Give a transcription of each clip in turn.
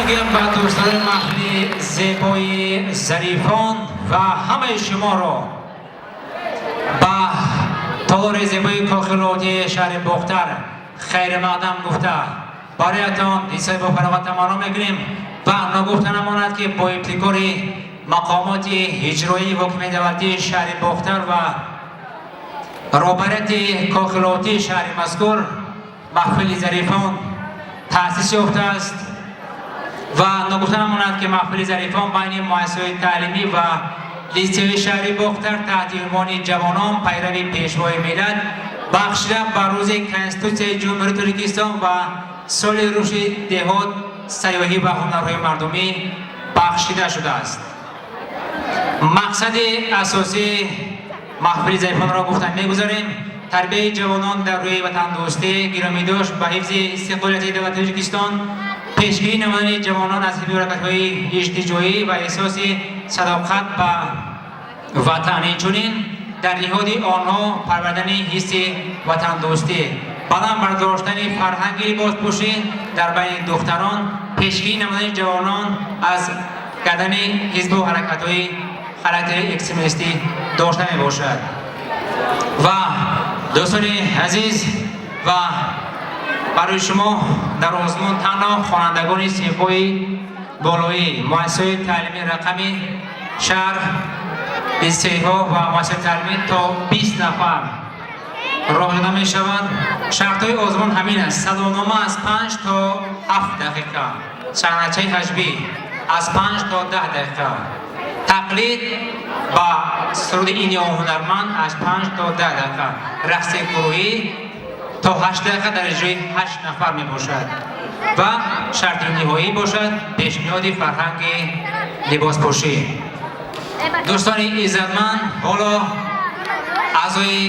Мегӯям ба дӯстони маҳфили зебои Зарифон ва ҳамаи шуморо ба толори зебои Кохи Лоҳутии шаҳри Бохтар хайрмақдам гуфта бароятон ҳиссаи бо фароғат таманно мекунем ва ногуфта намонад, ки бо ибтикори мақомоти иҷроии ҳокимияти давлатии шаҳри Бохтар ва роҳбарияти Кохи Лоҳутии шаҳри мазкур маҳфили Зарифон таъсис ёфтааст ва ногуфта намонад, ки маҳфили Зарифон байни муассисаҳои таълимӣ ва литсейҳои шаҳри Бохтар таҳти унвони «Ҷавонон пайрави пешвои миллат» бахшида ба рӯзи Конститутсияи Ҷумҳурии Тоҷикистон ва соли рушди деҳот, сайёҳӣ ва ҳунарҳои мардумӣ бахшида шудааст. Мақсади асосии маҳфили Зарифонро гуфта мегузарем: тарбияи ҷавонон дар рӯи ватандӯстӣ, гиромӣ дошт ба ҳифзи истиқлолияти давлати Тоҷикистон, пешгирӣ намудани ҷавонон аз ҳизби ҳаракатҳои иртиҷоӣ ва эҳсоси садоқат ба ватан, инчунин дар ниҳоди онҳо парвардани ҳисси ватандӯстӣ, баланд бардоштани фарҳанги либоспӯшӣ дар байни духтарон, пешгирӣ намудани ҷавонон аз кардани ҳизбу ҳаракатҳои характери экстремистӣ дошта мебошад. Ва дӯстони азиз, ва барои шумо дар озмун танҳо хонандагони синфҳои болоӣ муассисаҳои таълимии рақами шаҳр, литсейҳо ва муассисаҳои таълимӣ то 20 нафар роҳ дода мешаванд. Шартҳои озмун ҳамин аст: саломнома аз 5 то 7 дақиқа, саҳначаи ҳаҷбӣ аз 5 то 10 дақиқа, тақлид ба суруди ин ё он ҳунарманд аз 5 то 10 дақиқа, рақси гурӯҳӣ то 8 дақиқа дар иҷрои 8 нафар мебошад ва шарти ниҳоӣ бошад пешниҳоди фарҳанги либоспӯшӣ. Дӯстони иззатманд, ҳоло аъзои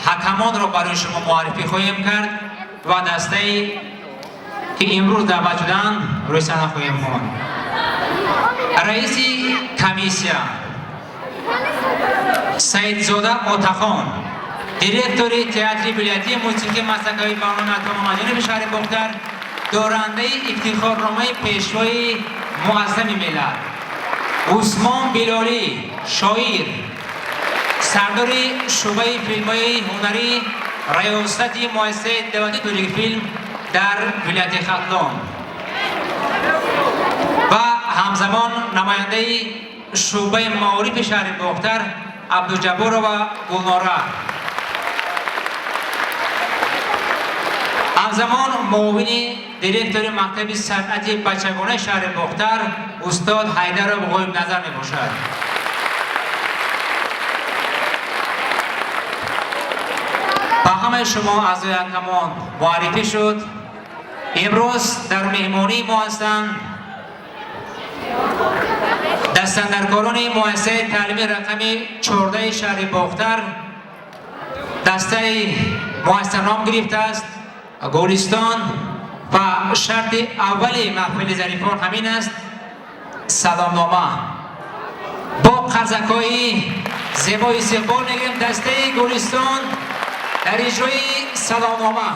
ҳакамонро барои шумо муаррифӣ хоҳем кард ва дастае, ки имрӯз даъват шуданд, рӯи саҳна хоҳем хонд. Раиси комиссия Саидзода Отахон, директори театри вилоятии мусиқии мазҳакавӣ ба номи Ато Муҳаммадҷонови шаҳри Бохтар, дорандаи ифтихорномаи Пешвои Муаззами миллат, Усмон Билолӣ, шоир, сардори шӯъбаи филмҳои ҳунарӣ, раёсати муассисаи давлатии Тоҷикфилм дар вилояти Хатлон ва ҳамзамон намояндаи шӯъбаи маорифи шаҳри Бохтар Абдуҷабборова Гулнора, ҳамзамон муовини директори мактаби санъати бачагонаи шаҳри Бохтар устод Ҳайдаров Ғоибназар мебошад. Ба ҳамаи шумо аъзои ҳакамон муаррифӣ шуд. Имрӯз дар меҳмонии мо ҳастанд дастандаркорони муассисаи таълимии рақами 14 шаҳри Бохтар. Дастаи муассиса ном гирифтааст Гулистон ва шарти аввали маҳфили Зарифон ҳамин аст: саломнома. Бо қарзакҳои зебои истиқбол мегирем дастаи Гулистон дар иҷрои саломнома.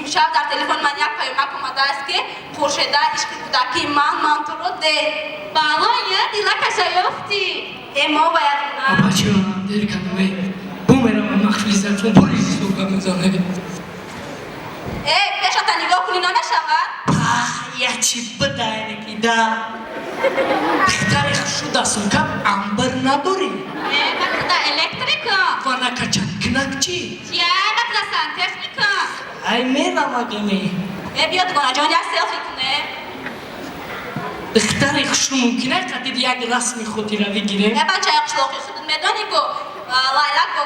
Имшаб дар телефони ман як паёмак омадааст, ки Хуршеда, ишқи кӯдакии ман, ман туро де. Балоя дилакаша ёфтӣ. Э, мо бояд. Бачаам, дер кардам. Бумерам маҳфили Зарифон полиси суҳбат мезанад. Э, пешата нигоҳ кунӣ, намешавад? Ячи бидайне ки да. Духтари хушу дастункам амбир надорӣ? Э, макуда электрика. Ва накачат кунак чӣ? Чия, макуда сантехника. Ай, мерамагами. Э, биё, дугонаҷон, як селфи куне. Духтари хушу мумкин ай қадир як расми хотиравӣ гирем? Э, бачаи қишлоқи худут медонӣ ку. Лайлак бо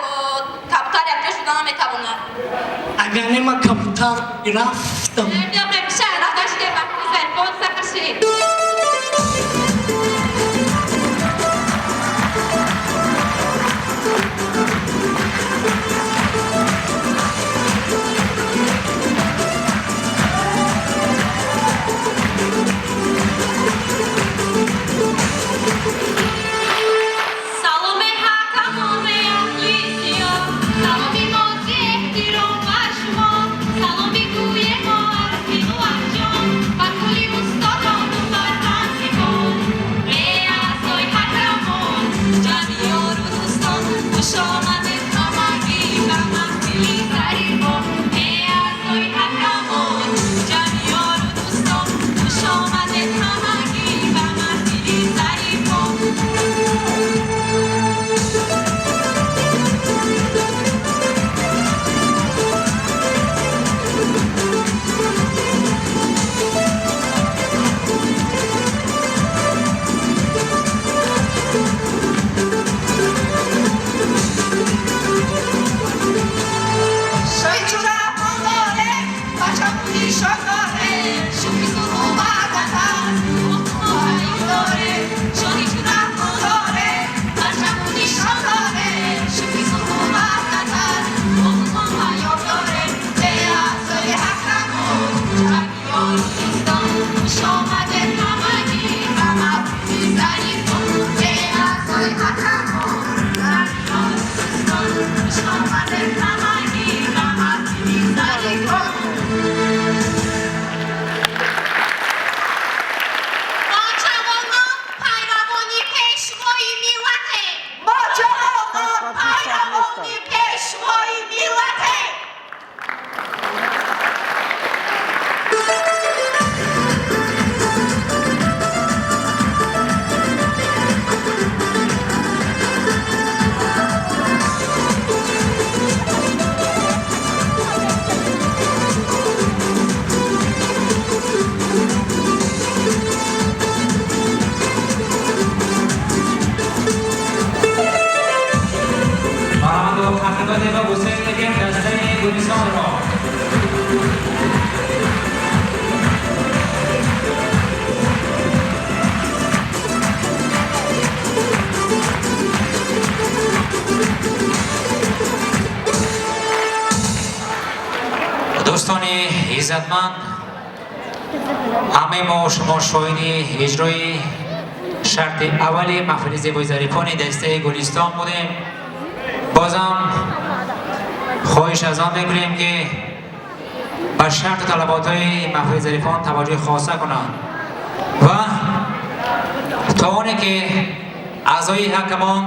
кабутар якҷо шуда наметавонад. Агар не, ман кабутар рафтам. Биё, мепишад, доште маҳфили зарифон сар шид. Саломи ҳакамони аҳли зиё, саломи мо зи эҳтиром бар шумо, саломи гӯе мо аз дилу аз ҷон ба кулли устодону фарҳангзибон. Э аъзои ҳакамон, ҷамъи ёру дӯстон, хуш омадед ҳамагӣ ба маҳфили зарифон. Э аъзои ҳакамон, ҷамъи ёру дӯстон, хуш омадед ҳамагӣ ба маҳфили зарифон. Мо ҷавонон пайравони пешвои миллатем. Мо ҷавонон пайравони пешвои миллатем. Марҳамат, бо қарсакҳои зебо гусел медиҳем дастаи Гулистонро. Дӯстони иззатманд, ҳамаи мо шумо шоҳиди иҷрои шарти аввали маҳфили зебои зарифони дастаи Гулистон будем. Бозам хоҳиш аз он мекунем, ки ба шарту талаботҳои маҳфили зарифон таваҷҷӯҳи хоса кунанд ва то оне ки аъзои ҳакамон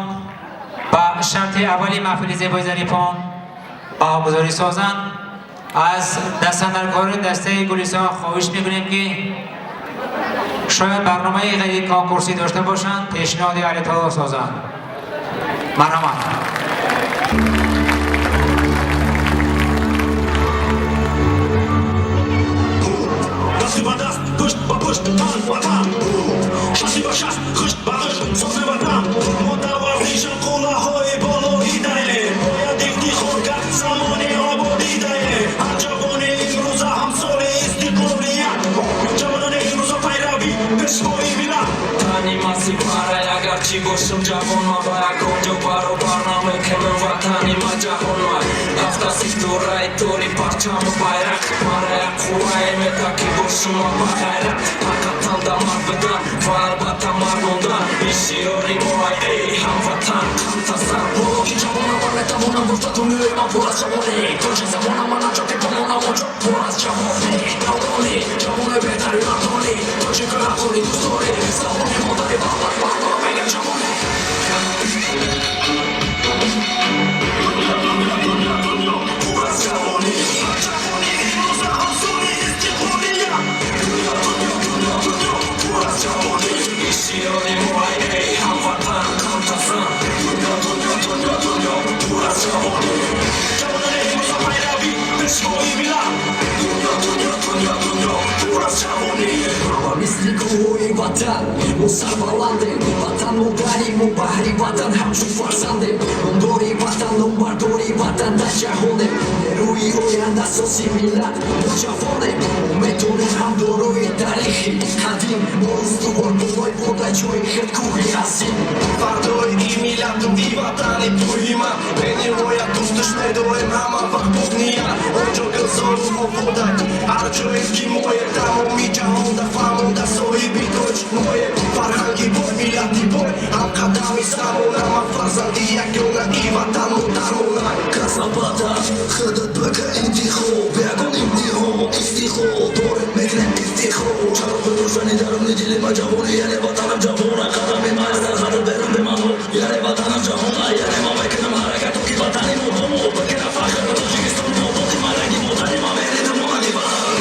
ба шарти аввали маҳфили зебои зарифон баҳогузорӣ созанд, аз дастандаркорони дастаи Гулистон хоҳиш мекунем, ки шояд барномаи ғайриконкурсӣ дошта бошанд, пешниҳоди аҳли толор созанд. Марҳамат. Даст ба даст, пушт ба пушт, тан ба тан, шасти ба шаст, хишт ба хишт, сози ватан. Мо дар варзишам қуллаҳои болоӣ даем, бояд ифтихор кард, замони ободӣ даем. Ҳар ҷавони имрӯза ҳамсоли истиқлолият, ҷавонони имрӯза пайрави пешвои миллат. Тани ман сипарай, агарчи бошам ҷавон, ман ба ягон ҷо баробар намекунам ватани ман ҷаҳон. Ман ҳафта ситораи тори парчаму байрақ, мара як қуввае мета, ки бошум ман ба ғайрат. Ҳақиқатан да мард будан ва албатта мард мондан ин шиори мо, эй ҳамватан, қамтазан. Ҳоло ки ҷавонам, ман метавонам гуфта, дунёи ман пур аз ҷавонӣ. Тоҷи замонам ман, наҷоти помонам, онҷо пур аз ҷавонӣ. Даврони ҷавони беҳтари мардонӣ, тоҷику ҳаққони дӯстдорӣ, забони модари баҳбари баҳбара мегам ҷавонӣ. Пур аз ҷавонӣ, ҳар ҷавони имрӯза ҳамсоли истиқлолият. Дунё, дунё, дунё, дунё пур аз ҷавонӣ. Ин шиори мо, эй ҳамватан, қамтазан. Дунё, дунё, дунё, дунё пур аз ҷавонӣ. Ҷавонони имрӯза пайрави пешвои миллат. Дунё, дунё, дунё, дунё пур аз ҷавонӣ. Мисли кӯҳҳои ватан мо сарбаландем, ватан модари мо, баҳри ватан ҳамчун фарзандем, номдори ватан, номбардори ватан дар ҷаҳонем, нерӯи ояндасози миллат мо ҷавонем, мо метонем ҳам дорои таърихи қадим, мо устувор болои бода ҷои худ кӯҳи азим. Фардои и миллату и ватани пурҳима, бениҳоят дӯсташ медорем ҳама вақт бохният. Онҷо гулзору ободай, ҳар ҷое ки моем, тамоми ҷаҳонда фаҳмонда соҳиби тоҷик моем. Фарҳанги бой, миллати бой, ҳамқадами замона, ман фарзанди ягона и ватан модарона. Касабата худат бика интихоб, ягон имтиҳон истиқлол дорем, мекунем ифтихор. Чароғи рӯшани даруни дили ма ҷавони, яъне ватанам ҷавона, қадами ма аз сарҳаду берун бемаъно, яъне ватанам ҷаҳона, яъне ма мекунам ҳаракато ки ватани мо бомо бикунам фахр. Тоҷикистони ободи ма, ранги модари ма, меҳри думонаги баҳр.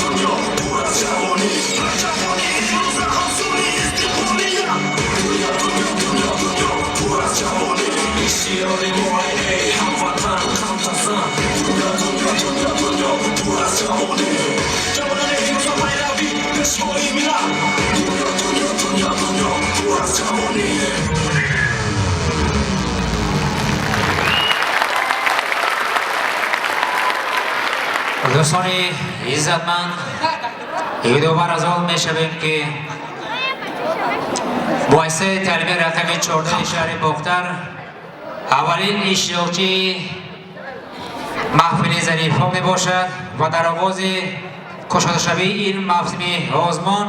Дунё пур аз ҷавонӣ, ҷавони имрӯза ҳамсоли истиқлолия. Дунё, дунё, дунё, дунё пур аз ҷавонӣ. Шиори мо эй ҳамватан, қамтазан. Дунё, дунё, дунё, дунё пур аз ҷавонӣ. Ҷавонони имрӯза пайрави пешвои миллат. Дунё, дунё, дунё, дунё пур аз ҷавонӣ. Дӯстони иззатманд, ёдовар аз он мешавем, ки муассисаи таълимии рақами 14 шаҳри Бохтар аввалин иштирокчии маҳфили зарифҳо мебошад ва дар оғози кушодашавии ин мавсими озмон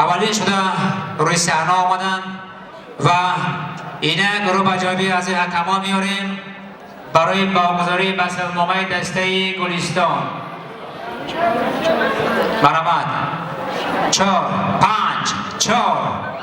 аввалин шуда рӯи саҳна омаданд ва инак рӯ ба ҷониби аъзои ҳакамон меорем барои баҳогузории басалномаи дастаи Гулистон. Марҳамат, чор, панҷ, чор.